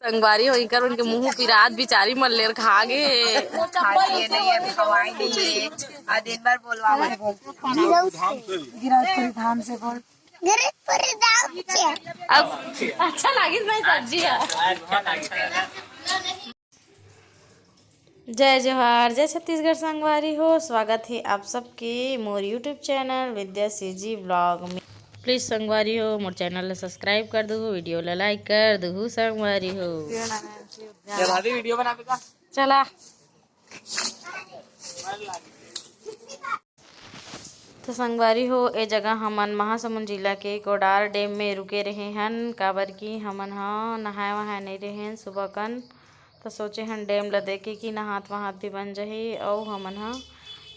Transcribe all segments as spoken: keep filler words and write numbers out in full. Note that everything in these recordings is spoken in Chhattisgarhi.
संगवारी हो, इकर मन के मुंह पिरात, बिचारी मन लेर खा गे। खाए नहीं है, खवाए नहीं है। आ दिन भर बोलवावे। गिरौदपुरी धाम से बोल। गिरौदपुरी धाम से। अब अच्छा लागिस भाई सब्जी है। जय जोहार, जय छत्तीसगढ़ संगवारी हो। स्वागत है आप सबके मोर YouTube चैनल विद्या सीजी ब्लॉग में। प्लीज संगवारी हो, मोर चैनल ला सब्सक्राइब कर दू, वीडियो ला लाइक कर दू संगवारी हो। ये भाभी वीडियो बनावे का? चला। तो संगवारी हो, ए जगह हमन महासमुंद जिला के कोडार डैम में रुके रहे हन, काबर कि हमन ह नहाए वहाए नहीं रहे हन सुबह कन। तो सोचे हन डैम ल देखे कि नहात वहात भी बन जाही, अउ हमन ह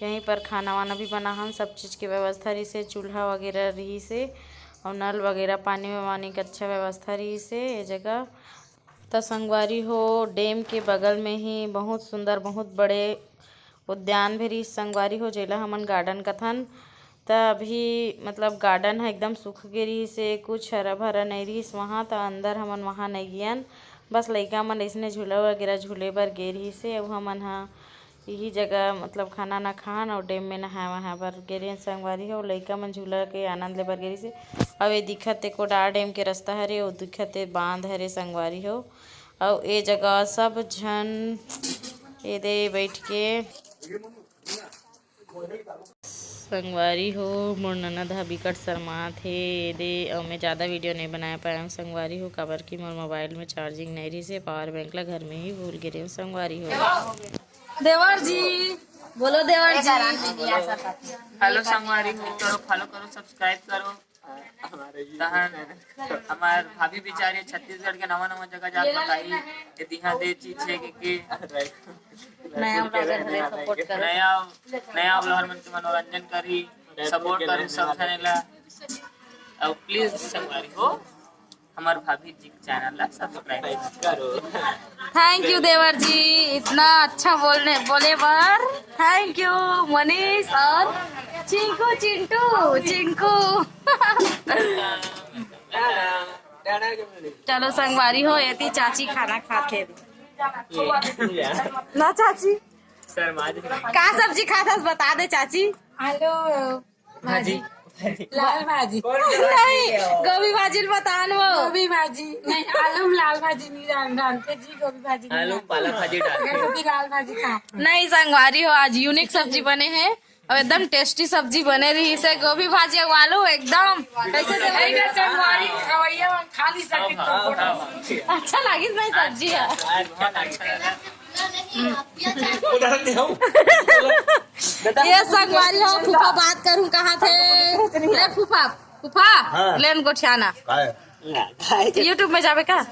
यहीं पर खाना वाना भी बनाहन। सब चीज़ के व्यवस्था रहिसे, चूल्हा वगैरह रहिसे, अउ नल वगैरह, पानी वानी के अच्छा व्यवस्था रहिसे ए जगह। त संगवारी हो, डैम के बगल में ही बहुत सुंदर, बहुत बड़े उद्यान भी रहिस संगवारी हो, जेला हमन गार्डन कथन। त अभी मतलब गार्डन ह एकदम सूख गे रहिस हे, कुछ हरा भरा नइ रहिस वहाँ, त अंदर हमन वहाँ नइ गियन। बस लइका मन अइसने झूला वगैरह झूले बर गे रहिस हे, अउ हमन ह इही जगह मतलब खाना ना खान अउ डैम में नहाए वहाए बर गे रहिन संगवारी हो। लइका मन झूला के आनंद ले बर गे रहिस हे। अउ ये दिखत हे कोडार डैम के रास्ता हरे, अउ दिखत हे बांध हरे संगवारी हो। अउ ए जगह सब झन एदे बैठ के संगवारी हो, मोर ननद ह बिकट शर्मात हे एदे, अउ मैं ज्यादा वीडियो नहीं बनाए पाए हूँ संगवारी हो, काबर कि मोर मोबाइल में चार्जिंग नहीं रहिस हे, पावर बैंक ला घर में ही भूल गे रेहेंव संगवारी हो। देवर जी, बोलो देवर जी। हेलो संगवारी हो, करो, फॉलो करो, सब्सक्राइब करो। तहन हमार भाभी बिचारी छत्तीसगढ़ के नवा नवा जगह जात बताही, ये दिहा दे चीज है कि, कि नया vlogger हरे, support करो। नया, नया vlogger मन के मनोरंजन करी, support करी सब channel ला। और प्लीज संगवारी हो, हमार भाभी जी के चैनल ला सब्सक्राइब करो। थैंक यू देवर जी, इतना अच्छा बोलने, बोले बर थैंक यू मनीष और चिंकू, चिंटू, चिंकू। चलो संगवारी हो, एती चाची खाना खाथे। ना चाची, का सब्जी खाथस बता दे चाची। आलू भाजी। लाल भाजी। नहीं, गोभी भाजी ल बतान वो। गोभी भाजी नहीं, आलू में लाल भाजी नहीं डाल, डालते जी, गोभी भाजी नहीं आलू डालते। पालक भाजी डालते। गोभी लाल भाजी खा। नहीं संगवारी हो, आज यूनिक सब्जी बने हे, अब एकदम टेस्टी सब्जी बने रहिस हे, गोभी भाजी अउ आलू एकदम। कैसे दे? नहीं, नहीं, संगवारी खवैया खा नहीं सके तो। अच्छा लागिस भाई सब्जी है। उधर नहीं हूँ। ये संगवारी हो, फूफा बात करूँ कहा थे। ले फूफा, फूफा, हाँ। लेन गोठियाना। काय? YouTube में जाबे का?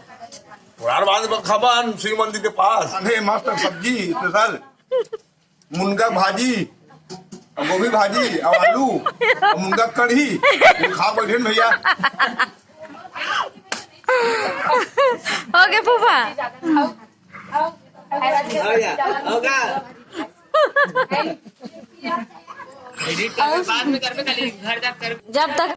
पुरान बात में खबर शिव मंदिर के पास। अरे मस्त सब्जी स्पेशल। मुनगा भाजी, गोभी भाजी, अउ आलू, अउ मुनगा कढ़ी, ये खा बैठे न भैया। ओके फूफा। एडिट कर, बाद में कर, खाली घर जाकर। जब तक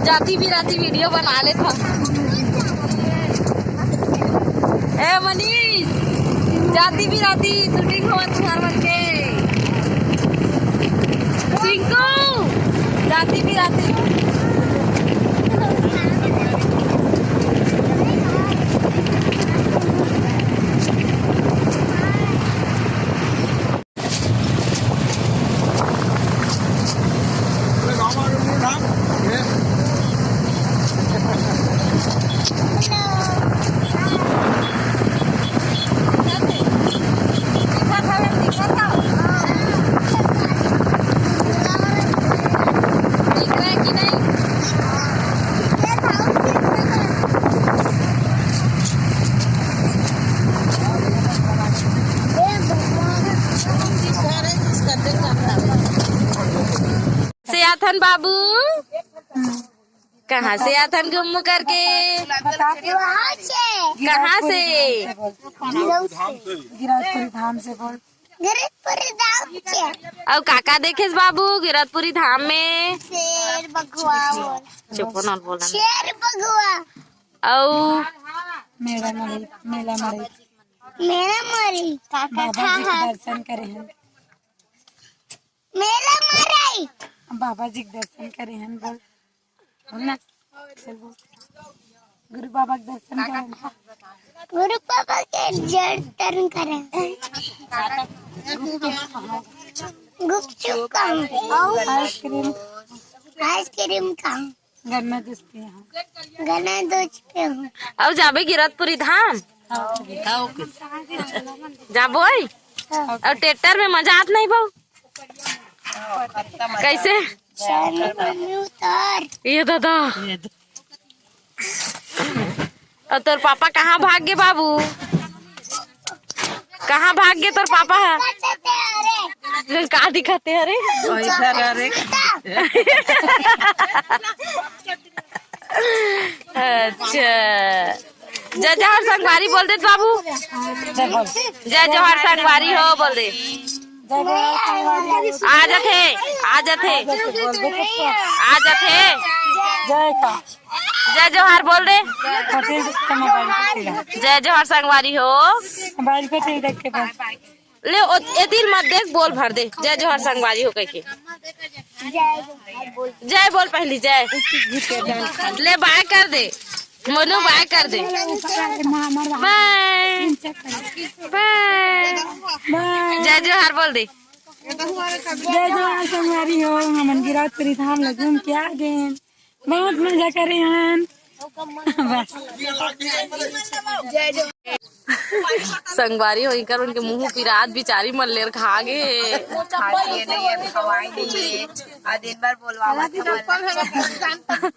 जाती भी राती वीडियो बना लेता। ए मनीष, जाती भी राती शूटिंग होवत तुहार मन के। चिंकू, जाती भी राती। कहाँ से आथन घूम करके? कहाँ से? गिरौदपुरी धाम से बोल। गिरौदपुरी धाम से। अउ का का देखेस बाबू गिरौदपुरी धाम में? शेर बघवा बोल। चुप न बोला। शेर बघवा। अउ मेला मड़ई, मेला मड़ई। मेला मड़ई। का का बाबा जी के दर्शन करे हन। मेला मड़ई। बाबा जी के दर्शन करे हन बोल। बोल ना। चल बोल। गुरु बाबा के दर्शन करे हन। गुरु बाबा के दर्शन करे। गुपचुप खाऊं। आइसक्रीम। आइसक्रीम खाऊं। गन्ना जूस पिए हन। गन्ना जूस पिए हन। अउ जाबे गिरौदपुरी धाम? जाबो। अउ टेक्टर में मजा आत नहीं बहू? कैसे? ये दादा। अउ तोर पापा कहाँ भाग गे बाबू? कहाँ भाग गे तोर पापा ह? का दिखाते हरे? अच्छा। जय जोहार संगवारी बोल दे बाबू। जय जोहार संगवारी हो बोल दे। आ जाथे, आ जाथे, आ जाथे। जय जोहार बोल दे। जय जोहार संगवारी हो। ले ओ, ए दिल मत देख, बोल भर दे। जय जोहार संगवारी हो कहिके। जय बोल पहली, जय। ले बाय कर दे। मोनू बाय कर दे। बाय। बाय। जय जोहार बोल दे। जय जोहार संगवारी हो, हमन गिरौदपुरी धाम ल घूम के आ गेन। बहुत मजा करे हन। बस। संगवारी हो, इकर उनके मुंह पिरात बिचारी मन लेर खा गे। खाए नहीं है, खवाए नहीं है। और दिन भर बोलवावत हमन।